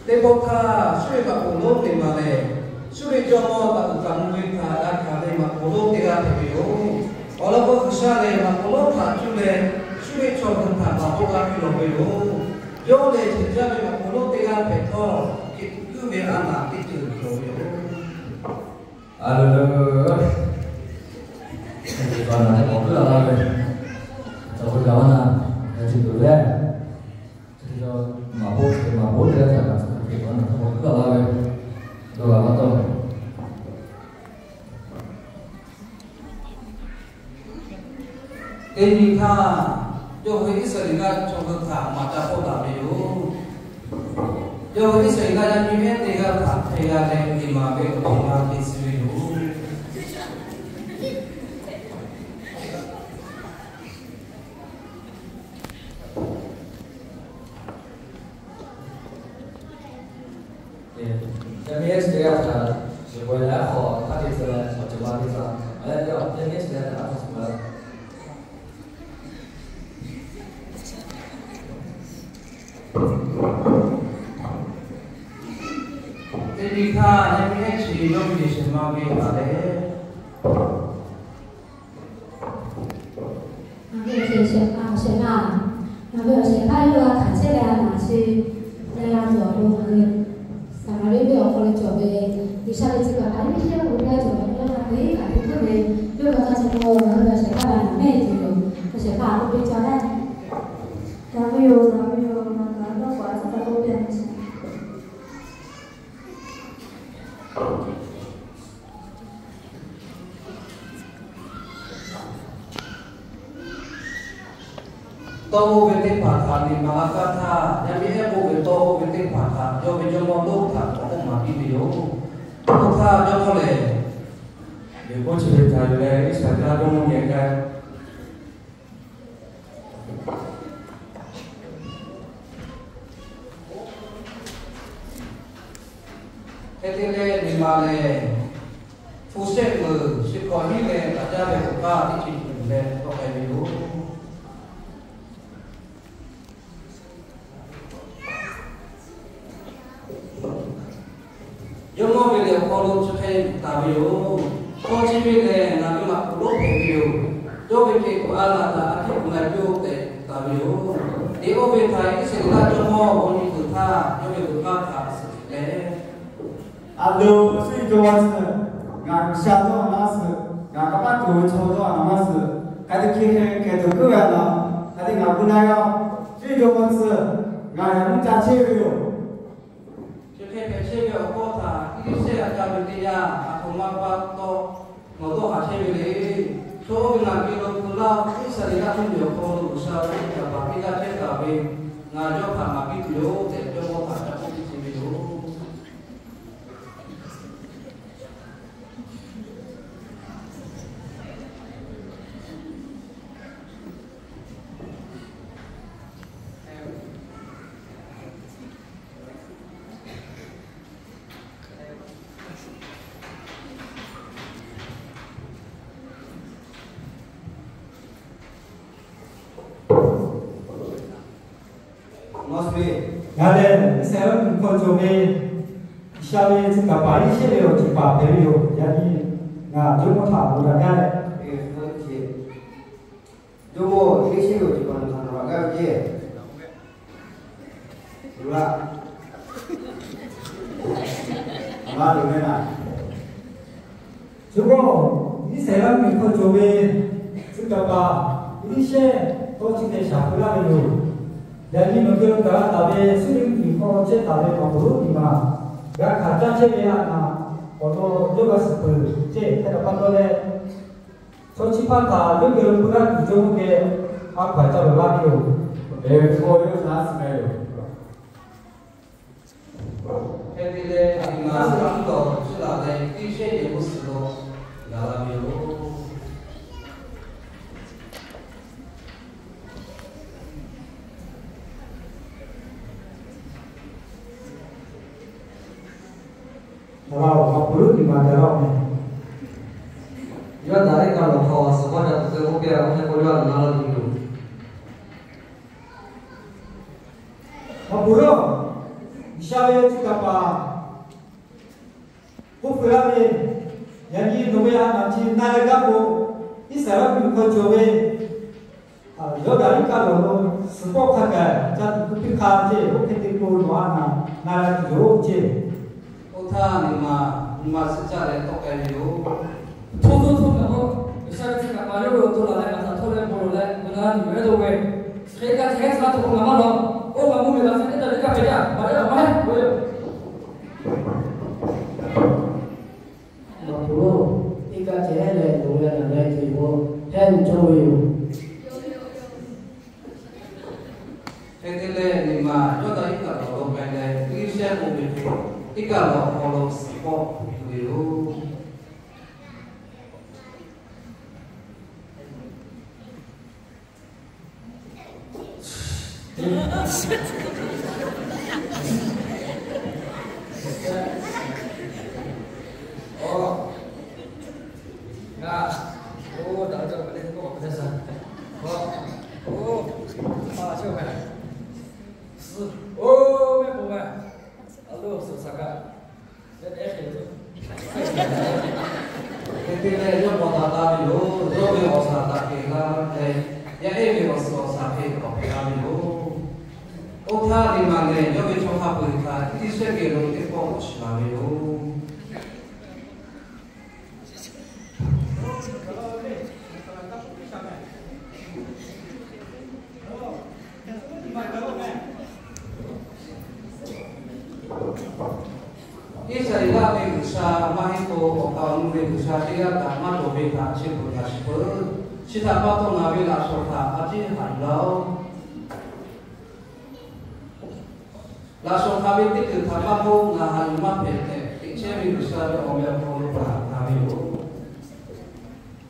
Teˇ pawˆ htaˇ, shuˉ ve maꞈ poˍ lonˉ teˇ maˬ lehˬ, shuˉ ve jawˇmawˇ taꞈ uiˍ taˍ mvuh ve htaꞈ g'a hkanˍ ve maꞈ poˍ lonˉ teˇ g'aˇ hpehꞈ ve yoˬ. Awˬ lawn k'o, G'uiˬsha lehˬ maꞈ poˍ lonˉ htaꞈ cuˇ leh, shuˉ ve chaw hui htaꞈ maꞈ poˆ g'a piˇ lawˬ ve yoˬ. Yawˇ lehˬ, ceuˬ jaˇ ve maꞈ poˍ lonˉ teˇ g'aˇ hpehꞈ htawˇ, hk'e kuˬ kuiˉ ve a naˍ teˇ ceuˬ cawˬ ve yoˬ. A le le, a naˍ teˇ k'awꞈ kuiˉ la laˇ ve, cawˬ ve kaꞈ a naˍ, a ceuˬ tuˬ leh, maꞈ poˆ, maꞈ poˆ teˇ g'aˇ htaꞈ kaꞈ a naˍ teˇ k'awꞈ kuiˉ la laˇ ve, dawˇ g'a maˇ tawˇ. Teˇ nyi htaˇ, yawˇ hui Iˉsaˍreˍlaˆ chaw hui htaꞈ maꞈ ca hpawˇ taˍ ve yoˬ. Yawˇ hui Iˉsaˍreˍlaˆ yaˇ miˇ ehˉ teˇ g'aˇ htaꞈ hpeh g'a leh, liꞈ maˍ ve awˬ hk'aw lo te tcuh ve yoˬ. Yaˇ miˇ ehˉ chi teˇ g'aˇ htaꞈ shiˍ pawehˇ leh, a hk'aw hk'aˇ te tcuh leh awˬ ceuˬ ma te tcuh. A leh, yaˇ miˇ ehˉ chi teˇ g'aˇ htaꞈ a hk'aw shiˍ pawehˇ Teˇ nyi htaˇ, yaˇ miˇ ehˉ chi yawˇ ve shiˍ ma ve htaꞈ lehˬ, Ngaˬ ve awˬ shehˍ hpaˇ, ngaˬ ve awˬ shehˍ hpaˇ yawˇ g'a hkanˍ chehˇ ve a naˍ chi leh g'a tuˬ awˬ pon ngaˬ hui Saˍmaˍriˆ venˇ awˬ hk'aw lo cawˬ ve G'uiˬsha ve tcuh kaˍ paˍ Eˇliˇshehˇ k'oˆ ve teˇ g'aˇ cawˬ ve, yawˇ htaꞈ hk'aˬ hk'e hkanˍ hk'e hpehꞈ ve, yawˇ ve hk'a ca k'o ngaˬ hui ve awˬ shehˍ hpaˇ g'a naˍ mehˆ tuˬ yoˬ. Awˬ shehˍ hpaˇ k'oˆ piˇ caˇ leh, Daꞈ ve yoˬ, daꞈ ve yoˬ, ngaˬ kaꞈ dawˇ k'awꞈ a tcuhˉ taˍ k'oˆ piˇ a ve chi Tawˇ oˇ ve teˇ hpaˍ htaꞈ liꞈ maˍ la kaˇ htaˇ, yaˇ miˇ ehˉ k'oˆ ve tawˇ oˇ ve teˇ hpaˍ htaꞈ yawˇ ve jawˇmawˇ lonˉ htaꞈ k'awꞈ k'oˆ maˍ piˇ ve yoˬ. Oˇ htaˇ jawˇmawˇ lehˬ, Liꞈ hpu chi hk'e hkanˍ yuˬ leh, Iˉsaˍreˍlaˆ jawˇmawˇ geh k'ai Hk'e te leh, liꞈ maˍ lehˬ, hpu shehˆ meuˬ chi hk'awꞈ hiˉ leh daꞈ jaˇ ve awˬ k'aˇ teˇ chi tuˬ leh tawˆ k'ai ve yoˬ. Jawˇmawˇ ve liꞈ awˬ hk'aw lo chi hk'e taˍ ve yoˬ. Chaw chi ve lehˬ, ngaˬ ve maꞈ poˍ lonˉ hpehꞈ ve yoˬ. Yawˇ ve hk'e tuˬ a laˬ htaꞈ a htiˇ tuˬ na piˇ-oˆ tehꞈ taˍ ve yoˬ. Liꞈ oˇ ve htaꞈ Iˉsaˍreˍlaˆ jawˇmawˇ awˬ nyi tuˬ htaˇ, yawˇ ve to kaˇ htaꞈ suhˍ leh, A loˍ, shuˉ ve jawˇmawˇ tcuh, ngaˬ G'uiˬsha dawˇ a maˇ suhˍ, ngaˬ kaꞈ maˇ cawˬ ve chaw dawˇ a maˇ suhˍ, hk'aˬ hk'e hk'e hk'e tuˬ kuiˉ ve a naˍ, hk'aˬ hk'e ngaˬ gu na-e a, shuˉ ve jawˇmawˇ tcuh, ngaˬ yaꞈ nyi ca chehˇ ve yoˬ. Chi hk'e hpehꞈ chehˇ ve awˬ hkawˇ htaꞈ Eˇliˇshehˇ g'a kaˇ ve teˇ yanˇ, a htoꞈ ma pa taw nawˬ dawˇ haˍ chehˇ ve le. Chaw oˇ ve ngaˬ geh lo hpu laˇ-oˬ. Iˉsaˍreˍlaˆ mvuhˇmiˬ awˬ hk'aw lo G'uiˬsha ve tcuh kaˍ paˍ teˇ g'aˇ chehˇ taˍ ve, ngaˬ yawˇ htaꞈ maˍ piˇ tuˬ yoˬ tehꞈ, jawˇmawˇ htaꞈ ca k'oˆ piˇ chehˇ ve yoˬ. Ngaˬ lehˬ Iˉsaˍreˍlaˆ mvuhˇmiˬ hk'aw cawˬ ve G'uiˬsha ve tcuh kaˍ paˍ Eˇliˇshehˇ ve awˬ ceuˬ paˍ hpehꞈ ve yoˬ. Yaꞈ nyi ngaˬ jawˇmawˇ htaꞈ awˬ g'aˇ gaˇ leh, jawˇmawˇ Eˇliˇshehˇ ve awˬ ceuˬ paˍ htaꞈ awˬ g'aˇ ve ce. Jawˇmawˇ, Iˉsaˍreˍlaˆ mvuhˇmiˬ hk'aw cawˬ ve tcuh kaˍ paˍ Eˇliˇshehˇ tawˇ chi hk'e shaˍ hpu laˇ ve yoˬ. Yaꞈ nyi nawˬ geh lo gaˬ la taˍ ve Suˇriˆ mvuhˇmiˬ hk'aw chehˇ taˍ ve maꞈ poˍ lonˉ nyi ma g'a hkanˍ caˇ chehˇ ve a naˍ, awˬ lawn yawˇ g'a suhˍ peuˬ ceˇ hk'e htaꞈ pa taw leh, chaw chi hpaˇ htaꞈ yawˇ geh lo pu laˇ tuˬ jawˇmawˇ geh a hkaw-anˬ ca lawˬ laˇ ve yoˬ. Eˬ, chaw yawˇ sha suhˍ k'ai yoˬ. Hk'e te leh, liꞈ maˍ suhˍ htaˇ mvuhˇ tawˍ chi laˬ leh, Eˇliˇshehˇ yehˬ g'uˇ suhˍ lo gaˬ la ve yoˬ. Awˬ lawn maꞈ poˍ lonˉ liꞈ maˍ gaˬ la-oˬ meh. Yawˇ daꞈ leh kaꞈ lawˬ hk'aw suhˍ hpaˇ ca tuˬ te k'oˆ piˇ-a, oˇ hk'e k'o yawˇ a naˍ la tuˬ yoˬ. Maꞈ poˍ lonˉ, G'uiˬsha ve tcuh kaˍ paˍ k'oˆ peuˬ laˇ ve, yaꞈ nyi nawˬ ve a naˍ chi na leh gaˇ k'o, Iˉsaˍreˍlaˆ mvuhˇmiˬ hk'aw cawˬ ve Yawˇdanˍ iˉ kaˆ lawˬ lo suhˍ pawˆ hk'a gaˬ ca tuˬ k'oˆ piˇ hk'a ceˇ, oˇ hk'e te k'o nawˬ a naˍ na leh tuˬ yoˬ ceˇ. Oˇ htaˇ, nyi ma, nyi ma suhˆ caˇ leh tawˆ k'ai ve yoˬ. Hto to hto ngaˬ k'o, G'uiˬsha ve tcuh kaˍ paˍ yawˇ ve awˬ to laˬ leh ngaˬ htaꞈ htawˇ leh bon lawˬ leh, ngaˬ na tuˬ ve heh dawˇ ve, hk'e kaꞈ hk'e hk'e tcuh laˇ tuˬ k'o ngaˬ maˇ lawˬ. Oˇ ngaˬ mvuhˇmiˬ laꞈ sheh teˇ taꞈ teˇ kaˇ hpehꞈ jaˇ, maˇ heˆ maˇ heˆ k'oˆ ve yoˬ. Maꞈ poˍ-oˬ, iˉ kaˆ ceh heˉ leh nawˬ ve a naˍ na tuˬ yoˬ, heˉ nyi cawˇ ve yoˬ. Hk'e te leh, nyi ma Yawˇdanˍ iˉ kaˆ lawˬ lo k'ai leh, Iˉsaˍreˍlaˆ mvuhˇmiˬ ve iˉ kaˆ lawˬ awˬ hk'aw lo suhˍ pawˆ tuˬ ve yoˬ. Hk'e te leh, yawˇ paw taˍ taˍ ve yoˬ. Yawˇ ve awˬ shaˍ htaꞈ kehˬ la leh, yaˇ ehˉ ve awˬ suhˍ awˬ shaˍ hk'e k'awꞈ hpehꞈ la ve yoˬ. Oˇ htaˇ, nyi ma lehˬ yawˇ ve chaw hk'a peu-eˬ htaꞈ Iˉsaˍreˍlaˆ geh lo teˇ pawˆ k'awꞈ shiˍ la ve yoˬ. Iˉsaˍreˍlaˆ ve G'uiˬsha maˇ heˆ k'o, awˬ kaˍ awˬ nu ve g'uiˬsha teˇ g'aˇ kaꞈ maˇ cawˬ ve htaꞈ chi beuꞈ g'a shiˍ peuˬ. Chi htaꞈ pa taw ngaˬ ve laꞈ shawˍ htaꞈ a ciˉ haꞈ yuˬ laˇ-oˆ. Laꞈ shawˍ htaꞈ ve teˇ ceuˬ htaꞈ maˇ k'oˆ, ngaˬ haꞈ yuˬ maˇ hpehꞈ tehꞈ, teꞈ chehˇ ve G'uiˬsha ve awˬ meh awˬ hk'aw lo htaꞈ g'a ve yoˬ.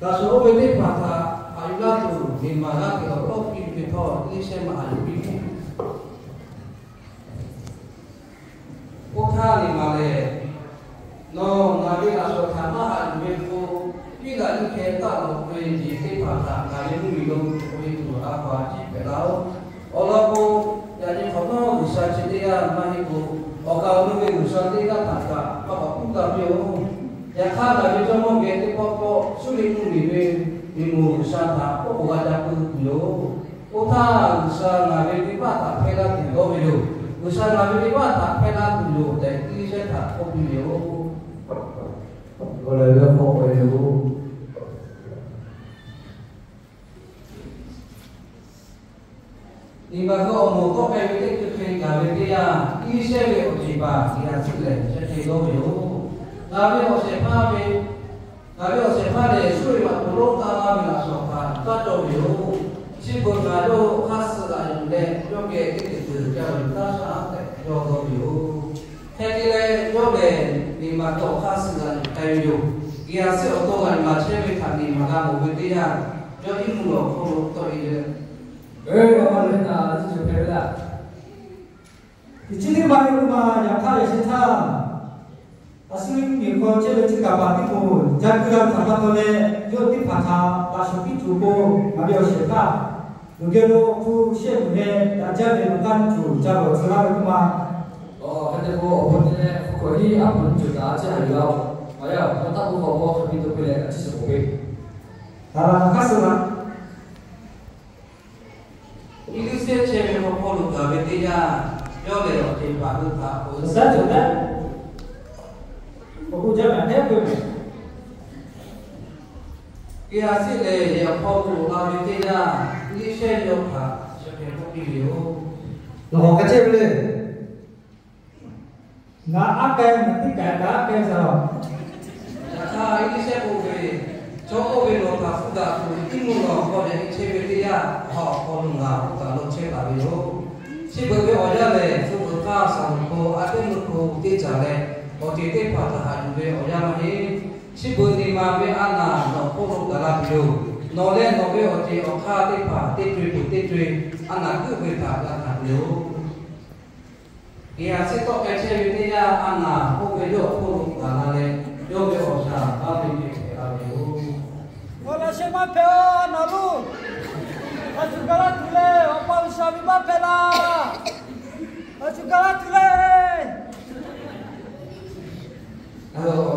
Laꞈ shawˍ oˇ ve teˇ hpaˍ htaꞈ haꞈ yuˬ laˇ tuˬ, nyi ma g'aˇ hteꞈ awˬ tawˇ piˇ ve htawˇ, teˇ shehˇ maˇ haꞈ yuˬ piˇ ve. Oˇ htaˇ nyi ma lehˬ, nawˬ ngaˬ ve laꞈ shawˍ htaꞈ maˇ haꞈ yuˬ ve k'o, piˇ laꞈ nyiˇ hkeh taˆ lawˬ ve jeˬ teˇ hpaˍ htaꞈ ngaˬ ve mvuhˇmiˬ lo tuˬ k'oꞈ ve tuˬ a hpaˍ a ciˉ hpehꞈ laˇ-oˆ. Awˬ lawn k'o, yaꞈ nyi hk'awꞈ nawˉ G'uiˬsha chi teˇ g'aˇ maˇ heˆ k'o, awˬ kaˍ awˬ nu ve g'uiˬsha teˇ g'aˇ htaꞈ kaꞈ maˇ k'awꞈ k'oˆ taˍ piˇ-oˆ. Yaꞈ hk'aˇ, ngaˬ ve Jawˇmawˇ geh teˇ pawˆ pawˆ Suˇriˆ mvuhˇmiˬ ve miˬ moˍ G'uiˬsha htaꞈ k'oˆ k'o g'a ca keu tuˬ yoˬ. Oˇ htaˇ, G'uiˬsha ngaˬ ve venˇbaˆ htaꞈ hpehˇ laˇ tuˬ dawˇ ve yoˬ. G'uiˬsha ngaˬ ve venˇbaˆ htaꞈ hpehˇ laˇ tuˬ yoˬ tehꞈ, Iˉsaˍreˍlaˆ htaꞈ k'oˆ piˇ ve yoˬ. Awˬ lehˬ ve hk'aw k'oˆ ve yoˬ. Nyi ma g'aˇ awˬ moˍ tawˆ k'ai ve teˇ ceuˬ hk'e gaˬ ve teˇ yanˇ, Iˉsaˍreˍlaˆ ve awˬ ceˬ paˍ Yeˍaˍsiˆ lehˬ, chi hk'e dawˇ ve yoˬ. Ngaˬ ve awˬ shehˍ hpaˇ ve, ngaˬ ve awˬ shehˍ hpaˇ lehˬ, Suˇriˆ maꞈ k'oˍ lonˉ taˇ laˇ ve laꞈ shawˍ htaꞈ taˇ cawˬ ve yoˬ. Chi beuꞈ ngaˬ yawˇ hk'aˇ suh g'aꞈ yuˬ leh, yawˇ geh teˇ ceuˬ ceuˬ ca ve taˇ shaˉ tehꞈ yawˇ dawˇ ve yoˬ. Hk'e te leh, yawˇ lehˬ nyi ma cawˬ hk'aˇ suh g'aꞈ yuˬ k'ai ve yoˬ. Yeˍaˍsiˆ awˬ to g'aꞈ yuˬ laˬ chehˇ ve htaꞈ nyi ma g'a mawˬ ve teˇ yanˇ, yawˇ iˉ mvuhˇ lawˬ hk'oˆ lo tawˆ e leh, Eˬ, awˬ ma lehˬ naˬ chi ceuˬ hpehꞈ ve laˇ. Teˇ chi teˇ ma ve k'o ma, yaꞈ hk'aˇ yaꞈ sheh htaˇ, Aˍsuˇriˆ mvuhˇmiˬ hk'aw chehˇ ve tcuh kaˍ paˍ tiˉ k'o, ca keu g'a ve htaꞈ pa taw leh, yawˇ teˇ hpaˍ htaꞈ laꞈ shawˍ piˇ tuˬ k'o, ngaˬ ve awˬ shehˍ hpaˇ loˬ geh lo hpu shehˆ tuˬ leh daꞈ jaˇ ve lo k'aˇ tuˬ ca lawˬ tcuh laˇ ve k'oˆ ma. Awˬ hk'e te k'o, awˬ bon te leh hpu hkawꞈ hiˉ aˉ poꞈ tuˬ daꞈ a ciˉ haꞈ yuˬ laˇ-oˬ. Ngaˬ yaˇ awˬ hk'aw taˇ k'oˆ k'awꞈ k'aw hk'e te to piˇ leh a ciˉ shiˍ k'oꞈ piˇ. Taˍ laˬ hk'aˇ suh laˬ. Eˇliˇsaˍ chehˇ ve hk'aw hpawˇ lo gaˬ ve teˇ yanˇ, yawˇ lehˬ awˬ ceˬ paˍ hui htaꞈ k'oˆ, Saˉ cawˬ tehꞈ k'oˆ jaˇ ve tehꞈ k'oˆ ve, Yeˍaˍsiˆ lehˬ yehˬ awˬ hk'aw lo loꞈ la ve teˇ yanˇ, Eˇliˇsaˍ yawˇ htaꞈ chi hk'e k'oˆ piˇ ve yoˬ. Nawˬ k'awꞈ hk'a chehˇ ve le. Ngaˬ aˉ k'ai, ngaˬ teˇ k'ai kaꞈ aˉ k'ai shaˍ laˬ. Yaꞈ hk'aˇ, Eˇliˇsaˍ k'oˆ ve, Chaw oˇ ve nawˬ htaꞈ hpuˇ daꞈ tuˬ, iˉ mvuhˇ lawˬ hk'aw leh chehˇ ve teˇ yanˇ, awˬ ha awˬ hk'aw lo ngaˬ hpuˇ daꞈ lawˬ chehˇ taˍ ve yoˬ. Chi beuꞈ ve awˬ yanˇ lehˬ, hpu beuꞈ hk'aˇ, saˍ moˍ hk'oˆ, a teˇ mvuhˇ hk'oˆ teˇ caˬ leh, awˬ ceˬ teˇ hpaˍ htaꞈ haꞈ yuˬ ve awˬ yanˇ maˇ heˆ. Chi beuꞈ nyi ma ve a naˍ nawˬ hpawˇ lo gaˬ la tuˬ yoˬ. Nawˬ leh nawˬ ve awˬ ceˬ awˬ hk'aˇ teˇ hpaˍ teˇ co e peuˬ teˇ co e a naˍ kuiˉ ve htaꞈ g'a hkanˍ tuˬ yoˬ. Yeˍaˍsiˆ tawˆ k'ai chehˇ ve teˇ yanˇ, a naˍ k'oˆ ve yawˇ awˬ hk'oˆ lo gaˬ la leh, yawˇ ve awˬ shaˍ baˆ ve hpehꞈ la ve yoˬ. Awˬ laꞈ sheh maˇ hpehꞈ-oˬ, a naˍ loˬ. A shu gaˬ laˇ tuˬ le, Awˬ pa G'uiˬsha ve maˇ hpehꞈ laˇ. A shu gaˬ laˇ tuˬ le. ngaˬ hui awˬ